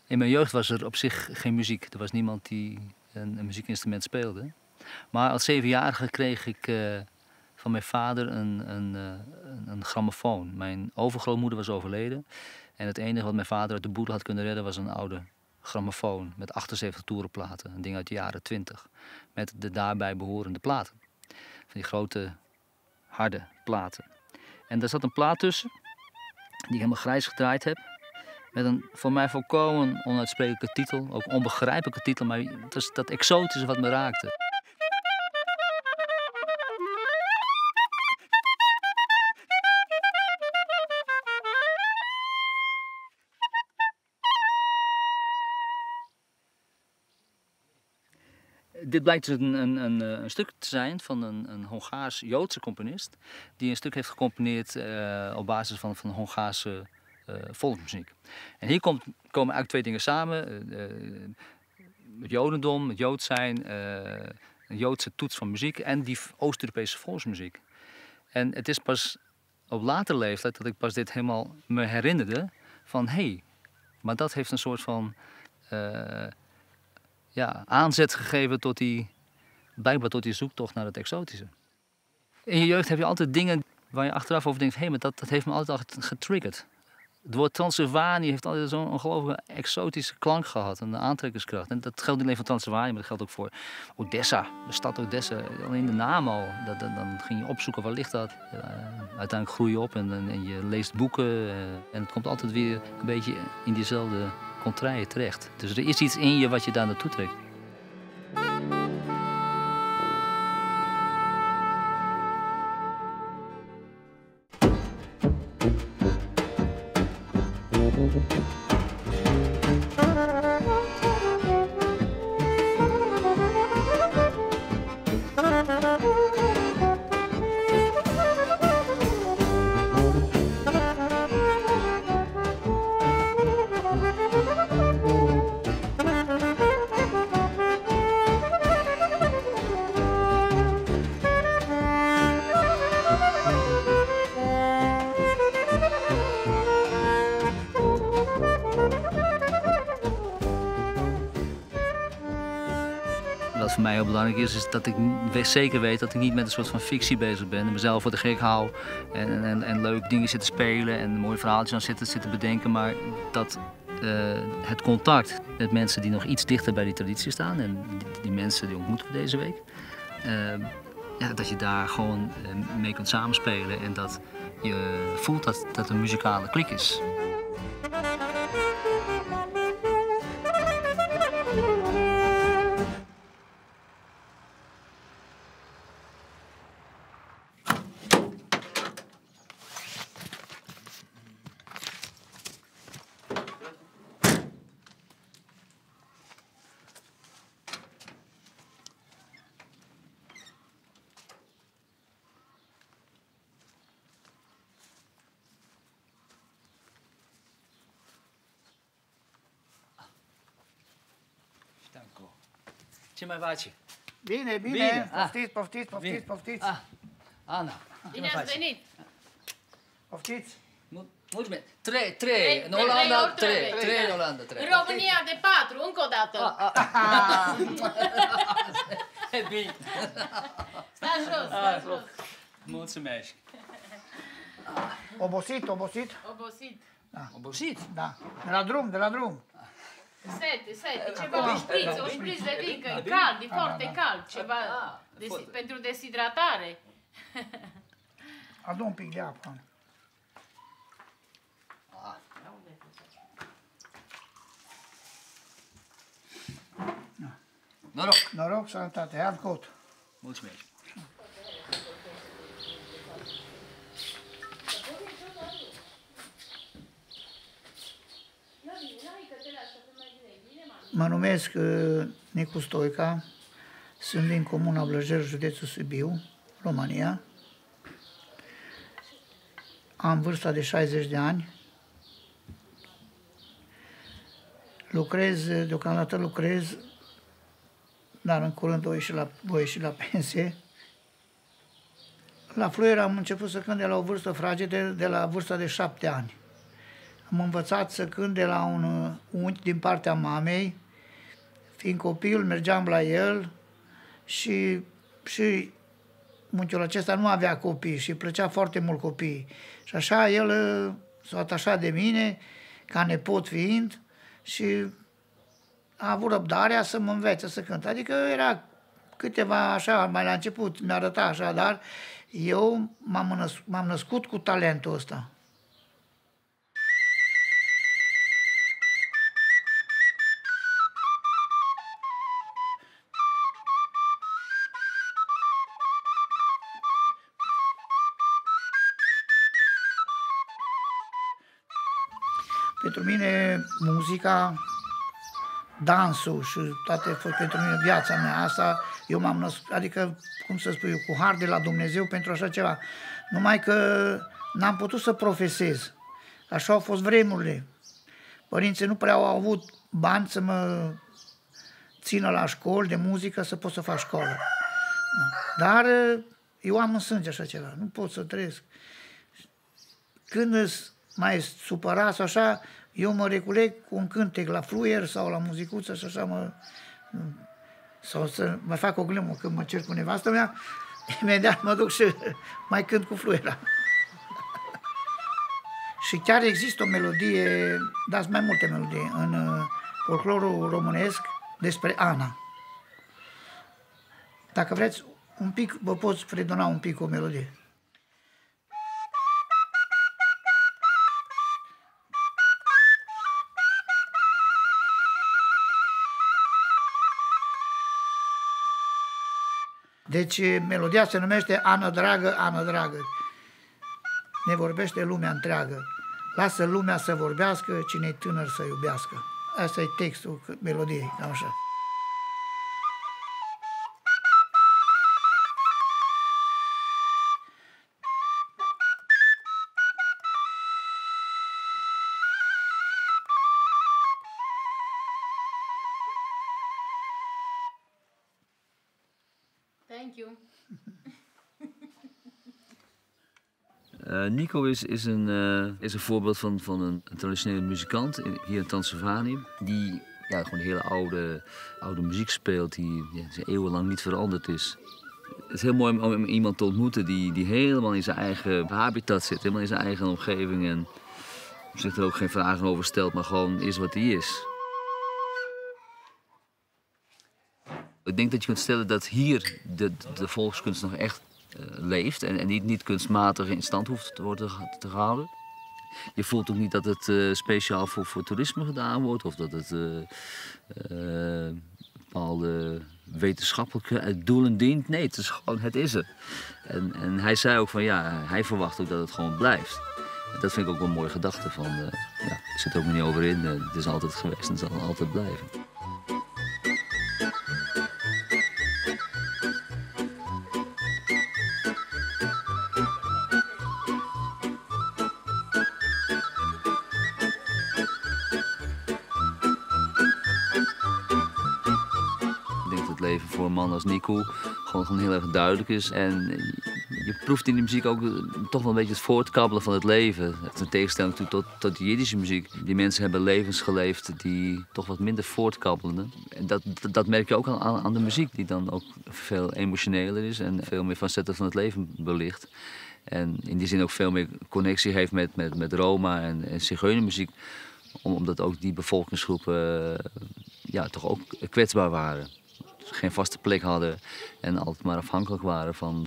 In mijn jeugd was er op zich geen muziek. Er was niemand die een muziekinstrument speelde. Maar als zevenjarige kreeg ik van mijn vader een grammofoon. Mijn overgrootmoeder was overleden. En het enige wat mijn vader uit de boedel had kunnen redden was een oude grammofoon met 78 toerenplaten. Een ding uit de jaren 20. Met de daarbij behorende platen. Van die grote, harde platen. En daar zat een plaat tussen, die ik helemaal grijs gedraaid heb. Met een voor mij volkomen onuitsprekelijke titel, ook onbegrijpelijke titel, maar het was dat exotische wat me raakte. Dit blijkt dus een stuk te zijn van een Hongaars-Joodse componist die een stuk heeft gecomponeerd op basis van Hongaarse volksmuziek. En hier komen eigenlijk twee dingen samen. Het Jodendom, het Jood zijn, een Joodse toets van muziek en die Oost-Europese volksmuziek. En het is pas op latere leeftijd dat ik pas dit helemaal me herinnerde van hé, hey, maar dat heeft een soort van aanzet gegeven tot die, blijkbaar tot die zoektocht naar het exotische. In je jeugd heb je altijd dingen waar je achteraf over denkt, hé, hey, maar dat heeft me altijd al getriggerd. Het woord Transylvanië heeft altijd zo'n ongelooflijke exotische klank gehad, een aantrekkingskracht. En dat geldt niet alleen voor Transylvanië, maar dat geldt ook voor Odessa, de stad Odessa. Alleen de naam al, dan ging je opzoeken waar ligt dat. Uiteindelijk groei je op en je leest boeken en het komt altijd weer een beetje in diezelfde contraien terecht. Dus er is iets in je wat je daar naartoe trekt. Wat voor mij heel belangrijk is, is dat ik zeker weet dat ik niet met een soort van fictie bezig ben. En mezelf voor de gek hou en leuk dingen zit te spelen en mooie verhaaltjes aan zit te bedenken. Maar dat het contact met mensen die nog iets dichter bij die traditie staan, en die mensen die ontmoeten we deze week, dat je daar gewoon mee kunt samenspelen en dat je voelt dat dat een muzikale klik is. Ce mai faci? Bine, bine. Bine. Poftiți, poftiți, poftiți, poftiți. Ah. Ana, Bine ați venit. Poftiți. Mulțumesc. Trei, trei. În Olanda, trei. Trei în Olanda, trei. În România de 4, încă o dată. Bine. Stai jos, stai jos. Mulțumesc. Obosit, obosit? Obosit. Obosit? Da. De la drum, de la drum. Sete, sete, ceva, un șpriț, un șpriț de vin, că e cald, e foarte cald, ceva pentru deshidratare. Adu un pic de apă. Noroc! Noroc, sănătate, ia cot. Mulțumesc! Mă numesc Nicu Stoica, sunt din comuna Blăjer, județul Sibiu, România. Am vârsta de 60 de ani. Lucrez, deocamdată lucrez, dar în curând voi ieși la pensie. La fluier am început să cânt de la o vârstă fragedă, de la vârsta de 7 ani. Am învățat să cânt de la un unchi din partea mamei. Fiind copil, mergeam la el și unchiul acesta nu avea copii și îi plăcea foarte mult copiii. Și așa el s-a atașat de mine, ca nepot fiind, și a avut răbdarea să mă învețe să cânt. Adică era câteva așa, mai la început mi-arăta așa, dar eu m-am născut cu talentul ăsta. Pentru mine muzica, dansul și toate a fost pentru mine viața mea. Asta eu m-am născut, adică, cum să spun eu, cu har de la Dumnezeu pentru așa ceva. Numai că n-am putut să profesez. Așa au fost vremurile. Părinții nu prea au avut bani să mă țină la școli de muzică să pot să fac școală. Dar eu am în sânge așa ceva, nu pot să trăiesc. Când mai supărat sau așa, eu mă reculeg cu un cântec la fluier sau la muzicuță și așa mă... Sau să mai fac o glumă când mă cer cu nevastă mea, imediat mă duc și mai cânt cu fluiera. Și chiar există o melodie, dați mai multe melodii, în folclorul românesc despre Ana. Dacă vreți, un pic, vă pot fredona un pic o melodie. Deci melodia se numește Ana dragă, Ana dragă. Ne vorbește lumea întreagă. Lasă lumea să vorbească, cine-i tânăr să iubească. Asta e textul melodiei, cam așa. Thank you. Nico is een voorbeeld van een traditionele muzikant hier in Transsylvanië. Die gewoon hele oude muziek speelt die eeuwenlang niet veranderd is. Het is heel mooi om iemand te ontmoeten die helemaal in zijn eigen habitat zit, helemaal in zijn eigen omgeving en zich er ook geen vragen over stelt, maar gewoon is wat hij is. Ik denk dat je kunt stellen dat hier de volkskunst nog echt leeft en niet kunstmatig in stand hoeft te worden te gehouden. Je voelt ook niet dat het speciaal voor toerisme gedaan wordt of dat het bepaalde wetenschappelijke doelen dient. Nee, het is gewoon, het is er. En hij zei ook van ja, hij verwacht ook dat het gewoon blijft. En dat vind ik ook wel een mooie gedachte van, ja, ik zit er ook niet over in, het is altijd geweest en het zal altijd blijven. Leven voor een man als Nico gewoon heel erg duidelijk is. En Je proeft in die muziek ook toch wel een beetje het voortkabbelen van het leven. Het is een tegenstelling tot, tot de Jiddische muziek. Die mensen hebben levens geleefd die toch wat minder voortkabbelden. En dat, dat merk je ook aan, aan de muziek, die dan ook veel emotioneler is en veel meer facetten van het leven belicht. En in die zin ook veel meer connectie heeft met, met, met Roma en, en zigeunermuziek. Omdat ook die bevolkingsgroepen ja, toch ook kwetsbaar waren. Geen vaste plek hadden en altijd maar afhankelijk waren van,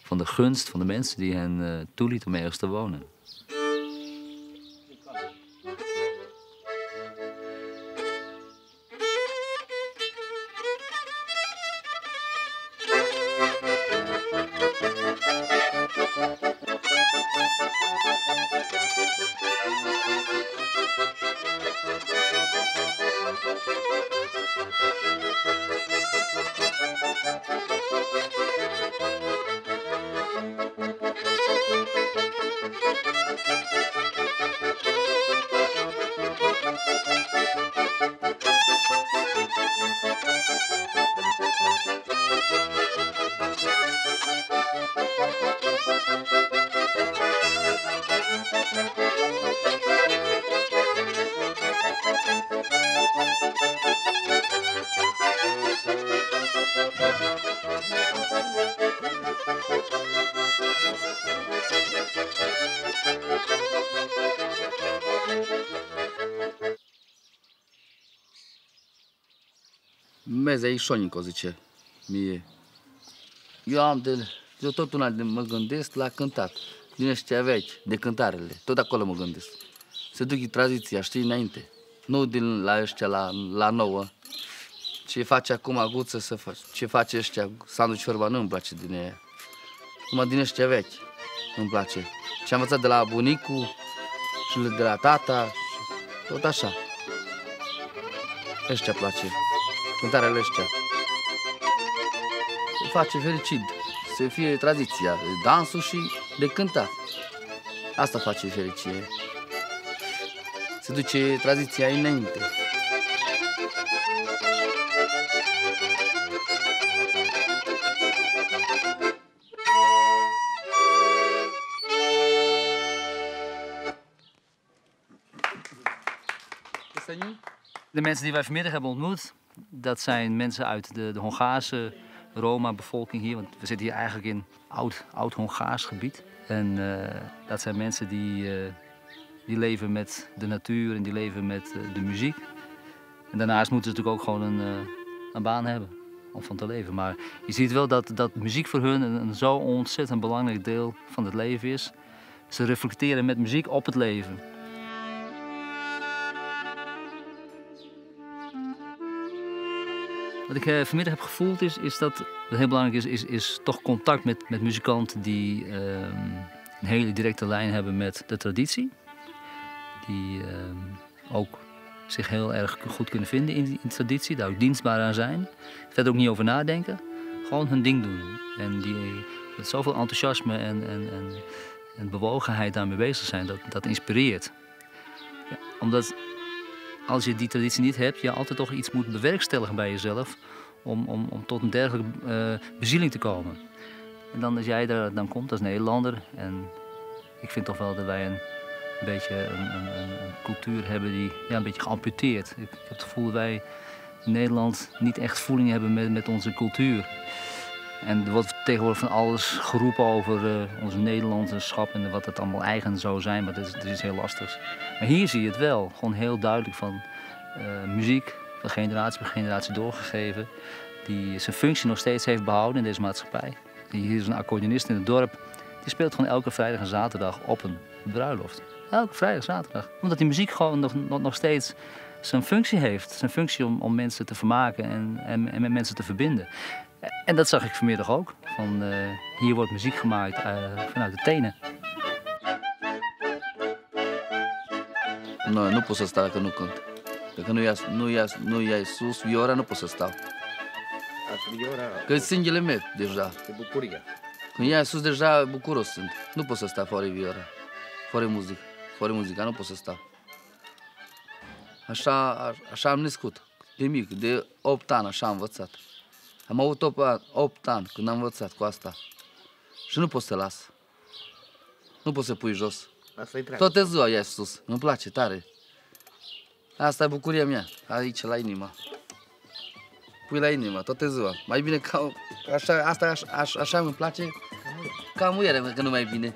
van de gunst van de mensen die hen toelieten om ergens te wonen. Meza e Șonico, zice mie. Eu am de, eu tot una de, mă gândesc la cântat. Din ăștia vechi, de cântarele. Tot acolo mă gândesc. Se duc tradiția, știi, înainte. Nu din la ăștia la, la nouă. Ce face acum Guță, să fac, ce face ăștia, Sandu Ciorba, nu îmi place din ea. Numai din ăștia vechi îmi place. Ce am învățat de la bunicul și de la tata, și tot așa. Ăștia place, cântarele ăștia. Se face fericit, să fie tradiția, dansul și de cântat. Asta face fericire. Se duce tradiția înainte. De mensen die wij vanmiddag hebben ontmoet, dat zijn mensen uit de, de Hongaarse Roma-bevolking hier. Want we zitten hier eigenlijk in oud, oud-Hongaars gebied. En dat zijn mensen die, die leven met de natuur en die leven met de muziek. En daarnaast moeten ze natuurlijk ook gewoon een, een baan hebben om van te leven. Maar je ziet wel dat, dat muziek voor hun een, een zo ontzettend belangrijk deel van het leven is. Ze reflecteren met muziek op het leven. Wat ik vanmiddag heb gevoeld is, is dat wat heel belangrijk is, is, is toch contact met, met muzikanten die een hele directe lijn hebben met de traditie. Die ook zich heel erg goed kunnen vinden in, die, in de traditie, daar ook dienstbaar aan zijn. Verder ook niet over nadenken, gewoon hun ding doen. En die met zoveel enthousiasme en, en, en, en bewogenheid daarmee bezig zijn, dat, dat inspireert. Ja, omdat als je die traditie niet hebt, je altijd toch iets moet bewerkstelligen bij jezelf om, om, om tot een dergelijke bezieling te komen. En dan als jij daar dan komt als Nederlander, en ik vind toch wel dat wij een, een beetje een, een, een cultuur hebben die ja, een beetje geamputeerd. Ik, ik heb het gevoel dat wij in Nederland niet echt voeling hebben met, met onze cultuur. En er wordt tegenwoordig van alles geroepen over onze Nederlandschap en wat het allemaal eigen zou zijn, maar dat is, dat is heel lastig. Maar hier zie je het wel, gewoon heel duidelijk van muziek, van generatie per generatie doorgegeven, die zijn functie nog steeds heeft behouden in deze maatschappij. Hier is een accordeonist in het dorp, die speelt gewoon elke vrijdag en zaterdag op een bruiloft. Elke vrijdag en zaterdag. Omdat die muziek gewoon nog, nog, nog steeds zijn functie heeft. Zijn functie om, om mensen te vermaken en, en, en met mensen te verbinden. En dat zag ik vanmiddag ook. Van, hier wordt muziek gemaakt vanuit de tenen. Nu, nu pot să stau dacă nu cânt. Dacă nu ia, nu ia, nu ia sus viora, nu pot să stau. Că sângele meu deja. E bucuria. Când ia sus deja bucuros sunt. Nu pot să stau fără viora, fără muzică. Fără muzică nu pot să stau. Așa, așa am născut, de mic, de 8 ani, așa am învățat. Am avut 8 ani când am învățat cu asta. Și nu pot să te las. Nu poți să pui jos. Asta e treaba. Toată ziua ești sus. Îmi place tare. Asta e bucuria mea, aici, la inimă. Pui la inimă, toată ziua. Mai bine ca așa, asta, așa, așa, așa îmi place, ca muiere, că nu mai bine.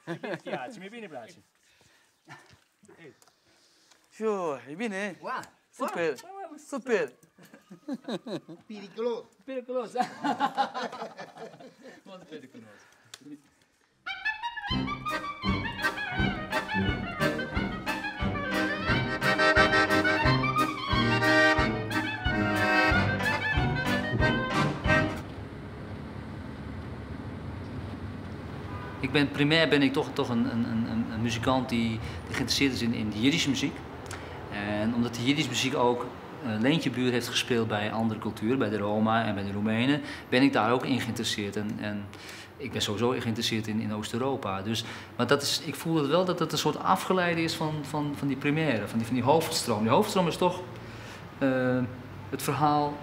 Mi piace, mi bine place. Fiu, e bine? Super, super. Periculos. Periculos. Molto periculos. Primair ben ik toch een muzikant die geïnteresseerd is in de Jiddische muziek. En omdat de Jiddische muziek ook een leentje buur heeft gespeeld bij andere culturen, bij de Roma en bij de Roemenen, ben ik daar ook in geïnteresseerd. En ik ben sowieso geïnteresseerd in Oost-Europa. Dus, maar dat is, ik voel het wel dat het een soort afgeleide is van die primaire, van die hoofdstroom. Die hoofdstroom is toch het verhaal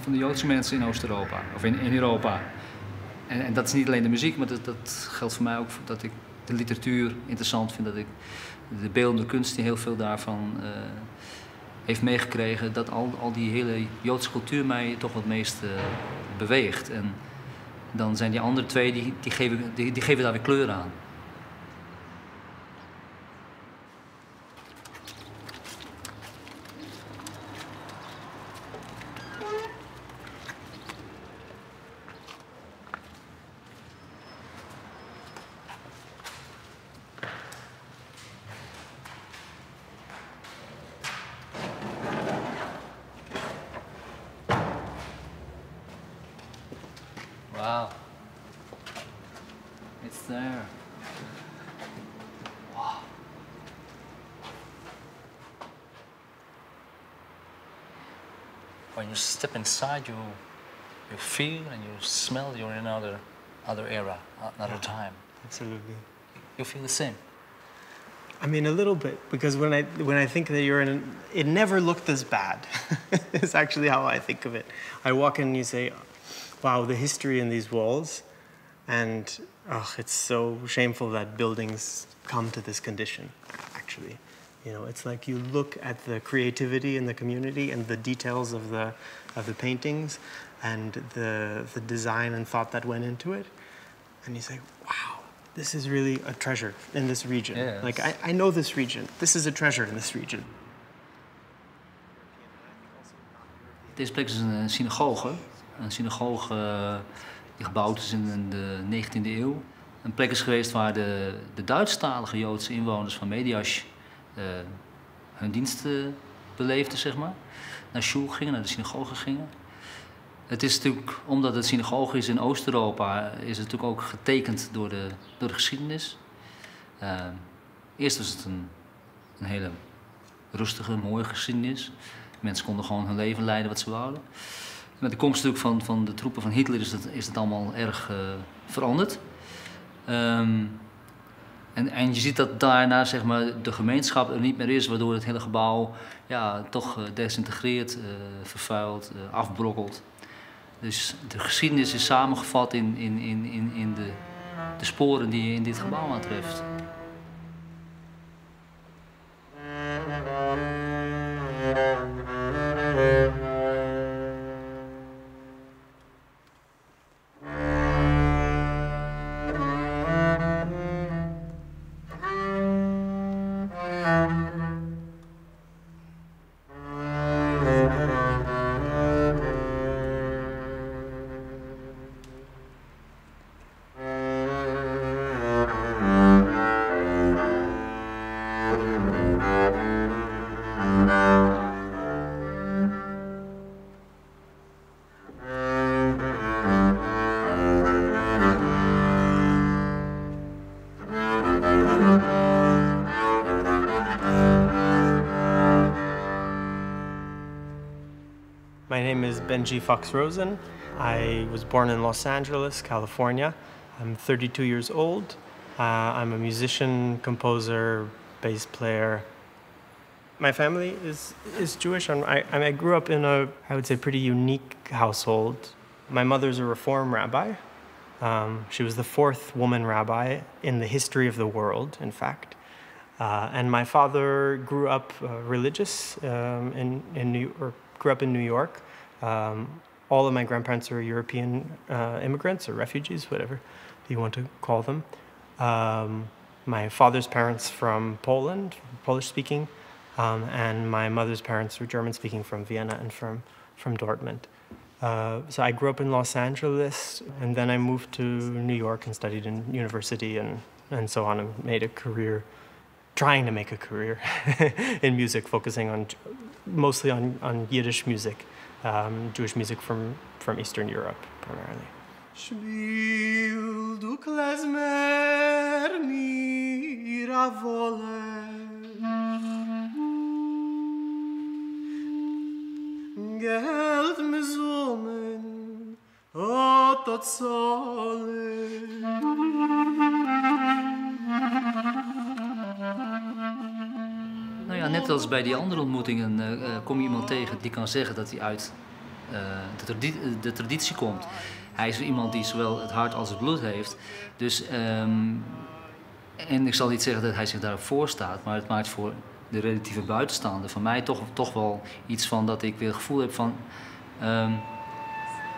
van de Joodse mensen in Oost-Europa, of in Europa. En dat is niet alleen de muziek, maar dat geldt voor mij ook dat ik de literatuur interessant vind, dat ik de beeldende kunst die heel veel daarvan heeft meegekregen, dat al die hele Joodse cultuur mij toch het meest beweegt. En dan zijn die andere twee, die geven daar weer kleur aan. Wow. It's there. Wow. When you step inside, you feel and you smell you're in another era, another time. Absolutely. You feel the same. A little bit, because when I think that you're in, it never looked this bad. It's actually how I think of it. I walk in and you say, wow, the history in these walls, and oh, it's so shameful that buildings come to this condition, actually. It's like you look at the creativity in the community and the details of the paintings and the design and thought that went into it, and you say, wow, this is really a treasure in this region. I know this region. This is a treasure in this region. Deze plek is een synagoge. Een synagoge die gebouwd is in de 19e eeuw. Een plek is geweest waar de Duitsstalige Joodse inwoners van Mediasch hun diensten beleefden. Naar shul gingen, naar de synagoge gingen. Het is natuurlijk, omdat het synagoge is in Oost-Europa, is het natuurlijk ook getekend door de geschiedenis. Eerst was het een hele rustige, mooie geschiedenis. Mensen konden gewoon hun leven leiden wat ze wouden. Met de komst natuurlijk van de troepen van Hitler is dat allemaal erg veranderd. En je ziet dat daarna, de gemeenschap er niet meer is, waardoor het hele gebouw, toch desintegreert, vervuilt, afbrokkelt. Dus de geschiedenis is samengevat in de sporen die je in dit gebouw aantreft. Benji Fox Rosen. I was born in Los Angeles, California. I'm 32 years old. I'm a musician, composer, bass player. My family is Jewish, and I grew up in a, I would say, pretty unique household. My mother's a Reform rabbi. She was the fourth woman rabbi in the history of the world, in fact. And my father grew up religious, in New, or grew up in New York. All of my grandparents are European immigrants or refugees, whatever you want to call them. My father's parents from Poland, Polish-speaking, and my mother's parents were German-speaking from Vienna and from Dortmund. So I grew up in Los Angeles, and then I moved to New York and studied in university and so on, and made a career, trying to make a career in music, focusing mostly on Yiddish music, Jewish music from Eastern Europe primarily. Shpil du klezmer mir a volech Geld mezumen ot ot solich. Nou ja, net als bij die andere ontmoetingen kom je iemand tegen die kan zeggen dat hij uit de traditie komt. Hij is iemand die zowel het hart als het bloed heeft. En ik zal niet zeggen dat hij zich daarop voorstaat, maar het maakt voor de relatieve buitenstaander van mij toch wel iets van dat ik weer het gevoel heb van,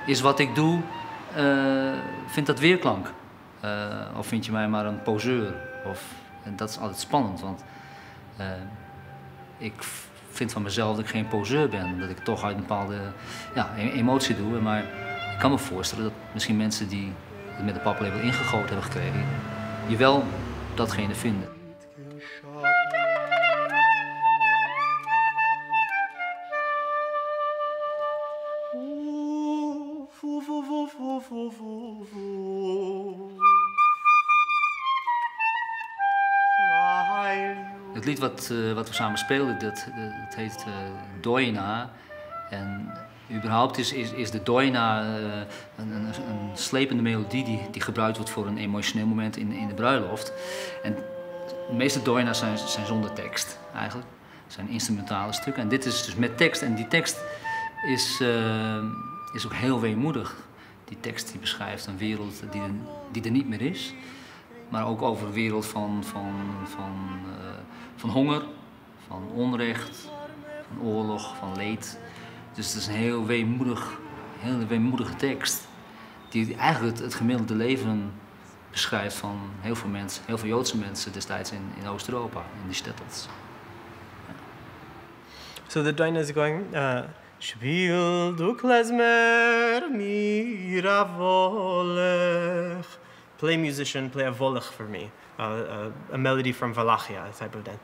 is wat ik doe, vindt dat weerklank? Of vind je mij maar een poseur? En dat is altijd spannend, want ik vind van mezelf dat ik geen poseur ben. Dat ik toch uit een bepaalde emotie doe. Maar ik kan me voorstellen dat misschien mensen die het met de paplepel ingegoten hebben gekregen, je wel datgene vinden. Het lied wat we samen speelden, dat heet Doina. En überhaupt is de Doina een slepende melodie die gebruikt wordt voor een emotioneel moment in de bruiloft. En de meeste Doina's zijn zonder tekst eigenlijk. Het zijn instrumentale stukken. En dit is dus met tekst. En die tekst is ook heel weemoedig. Die tekst die beschrijft een wereld die er niet meer is. Maar ook over een wereld van honger, van onrecht, van oorlog, van leed. Dus het is een heel weemoedige tekst. Die eigenlijk het gemiddelde leven beschrijft van heel veel mensen, heel veel Joodse mensen destijds in Oost-Europa, in de shtetls. Ja. So the Doina is going, Shpil du klezmer mir a volech. Play musician, play a volech for me. A melody from Wallachia, a type of dance.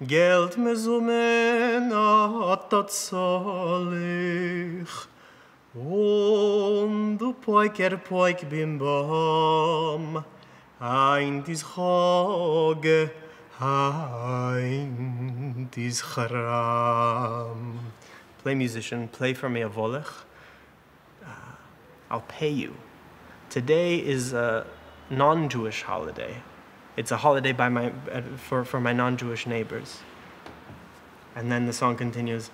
Geld mezumen atat solich. Und du poiker poik bim bom. Ein dis choge, ein dis chram. Play musician, play for me a volech. I'll pay you. Today is a non-Jewish holiday. It's a holiday for my non-Jewish neighbors. And then the song continues.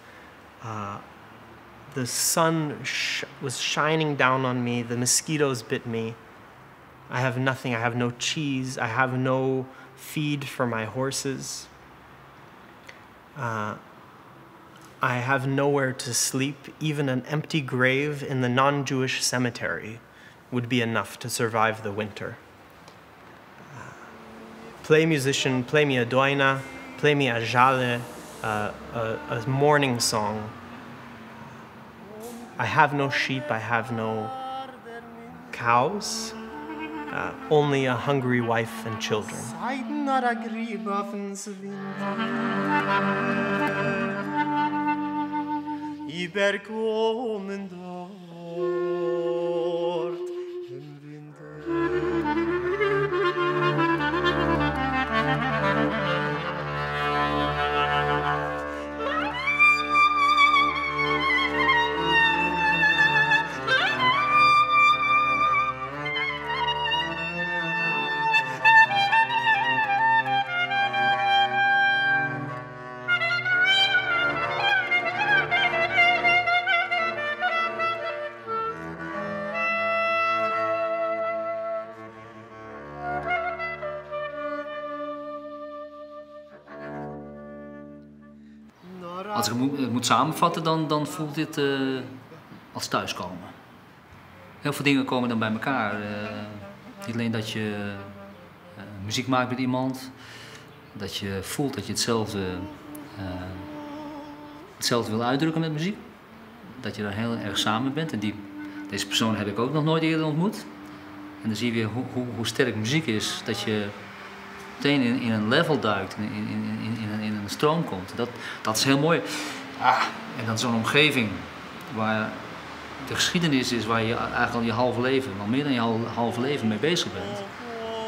The sun was shining down on me. The mosquitoes bit me. I have nothing. I have no cheese. I have no feed for my horses. I have nowhere to sleep. Even an empty grave in the non-Jewish cemetery would be enough to survive the winter. Play musician, play me a doina, play me a jale, a mourning song. I have no sheep, I have no cows, only a hungry wife and children. Als ik het moet samenvatten, dan voelt dit als thuiskomen. Heel veel dingen komen dan bij elkaar. Niet alleen dat je muziek maakt met iemand, dat je voelt dat je hetzelfde wil uitdrukken met muziek. Dat je daar heel erg samen bent. En deze persoon heb ik ook nog nooit eerder ontmoet. En dan zie je weer hoe sterk muziek is. Dat je meteen in een level duikt, in een stroom komt. Dat is heel mooi. Ah, en dan zo'n omgeving waar de geschiedenis is, waar je eigenlijk al je halve leven, al meer dan je halve leven mee bezig bent.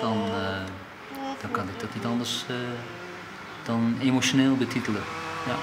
Dan kan ik dat niet anders dan emotioneel betitelen. Ja.